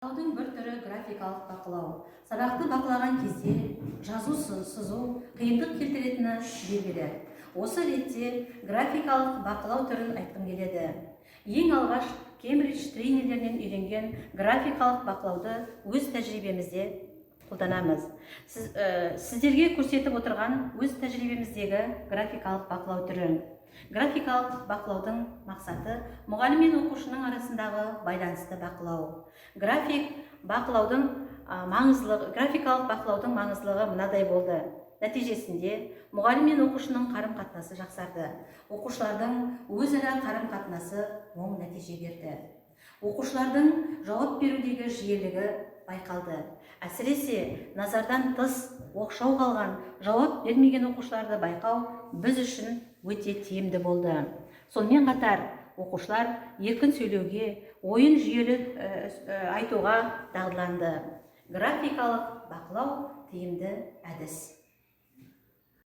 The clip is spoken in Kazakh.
Бақылаудың бір түрі – графикалық бақылау. Сабақты бақылаған кезде жазу, сызу қиындық келтіретіні белгілі. Осы ретте графикалық бақылау түрін айтқым келеді. Ең алғаш Кембридж тренерлерінен үйренген графикалық бақылауды өз тәжірибемізде қолданамыз. Сіздерге көрсетіп отырған өз тәжірибеміздегі графикалық бақылау түрі. Графикалық бақылаудың мақсаты – мұғалім мен оқушының арасындағы байланысты бақылау. Графикалық бақылаудың маңыздылығы мынадай болды: нәтижесінде мұғалім мен оқушының қарым қатынасы жақсарды, оқушылардың өзара қарым қатынасы оң нәтиже берді, оқушылардың жауап берудегі жиілігі байқалды. Әсіресе назардан тыс, оқшау қалған, жауап бермеген оқушыларды байқау біз үшін өте тиімді болды. Сонымен қатар оқушылар еркін сөйлеуге, ойын жүйелі айтуға дағдыланды. Графикалық бақылау – тиімді әдіс.